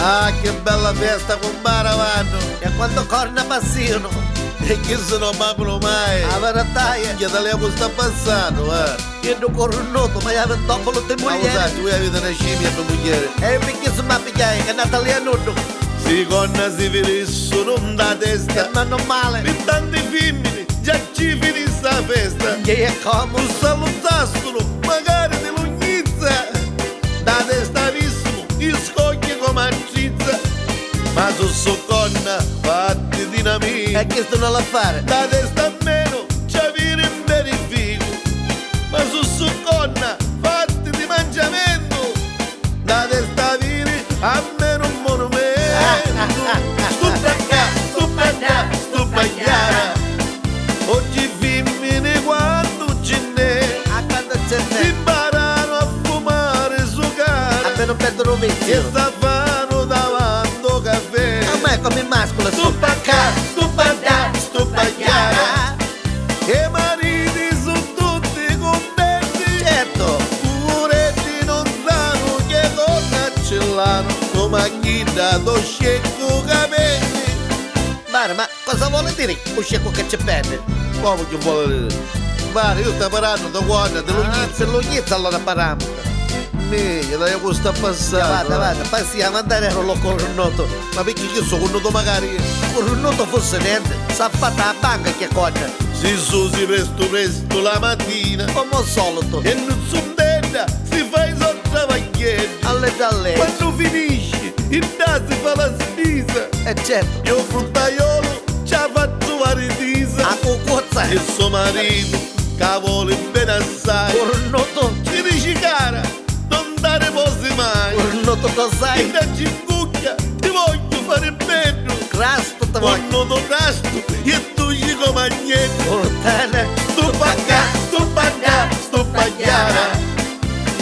Ah, che bella festa cumpari avannu! E quantu corna passìanu! E chissi non mancunu mai! A verità è. Chi talìa cu sta passannu, va! Iddu curnutu, ma havi 'n-toffulu di Ma u muglieri! sacciu, vui aviti na scimia pi mugghieri! E pi chissu m'a pigghiai, ca n'a talìa nuddu! Si corna si virissunu nta testa. E menu mali! Pi tanti fimmini già ci finissi a festa! Chi è comu? U salutassunu macari di lugnizza! Nta testa avissimu i scogghi comu a trizza! Ma su su corna fatti di n'amicu. E chistu non l'ha fari! Nta testa almenu ci aviri 'n beri ficu! Ma su su corna fatti di mangiamentu. Nta testa aviri almenu un monumentu! Stu ccà, stu ddà, stu pagghiara. Oggi fimmini quantu ci nn'è. A quantu ci nn'è. Si mparanu a fumari e sucari. Almenu perdunu u viziu. E s'a fanu davanti o cafè. A me comu i masculi su. Stu ccà, stu ddà, stu pagghiara. E mariti su tutti cuntenti. Certo! Puvureddi non sanu che corna ci l'hanu comu a chidda do sceccu ca penni. Mbari, ma cosa voli diri u sceccu ca ci penni? Comu chi voli diri? Mbari, iu sta parrannu do corna, di lugnizza. Ah, di lugnizza allora parramu. Minchia, talìa cu sta passannu. Vada, vada, passiamu, andare lo curnutu. Ma picchì chissu curnutu macari? Curnutu fussi nenti, s'ha fatta a banca che corna. Si susi prestu prestu la matina. Comu o solitu. E nuzzundedda si fa i so travagghieddi. Alleggiu alleggiu. Quannu finisci, idda si fa la spisa. E certu. E o fruttaiolu ci ha fa truvari tisa. A cucuzza. E so maritu, ca voli beni assai. Curnutu. Ci dici cara, non t'arriposi mai. Curnutu cos'hai? Idda ci ncucchia, ti vogghiu fari beddu. Crastu ti vogghiu. Curnutu crastu e tu ci comu agneddu. Purtana. Stu paccà, stu paccà, stu pagghiara.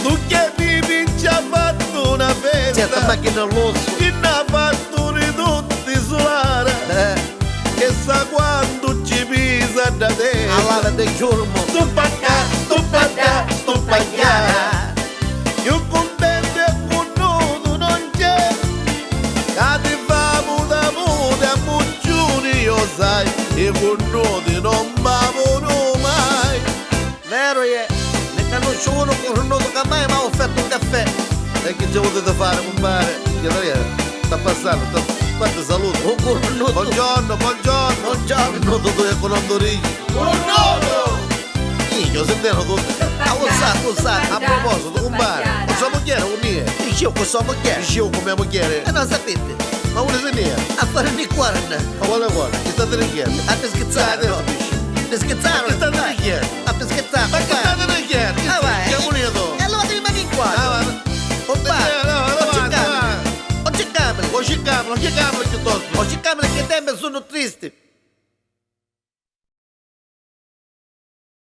Tu che vivi ci ha fattu na festa. Certo machina lussu. Chi n'ha fattu di tutti sulara. Eh. E sa quantu ci pisa dda testa. A lava di giurmu. Stu paccà, stu paccà, stu pagghiara. Chiù cuntenti e curnutu non c'è. Ca ti fa muta muta e ammucciuni io sai, i curnuti non pavunu mai. Veru è, ne canusciu unu curnutu ca mai m'ha offertu un caffè. E chi ci putiti fari, cumpari? Chi talìa, sta passannu, sta fatti saluta. U curnutu. Bongiorno, bongiorno. Bongiorno. Curnutu tu e cu non tu dici. Curnutu! Minchia, u sintenu tutti. Ah, u sa, u sa. A propositu, cumpari, cu so mugghieri unni è? Nisciu cu so mugghieri. Nisciu cu me mugghieri? E non sapiti? Ma unni si nni è? A fari li corna. Ma quali corna? Chi state diciennu? A pi schizzari. Ah, adesso pisci. Pi schizzari. Ma chi state diciennu? A pi schizzari. Ma chi state diciennu? Ah, vai. Che bonito. E allora ti rimani in quadro. Ah, va. Compà, O o cercamelo. O cercamelo, o cercamelo piuttosto. O cercamelo che tempi sono tristi.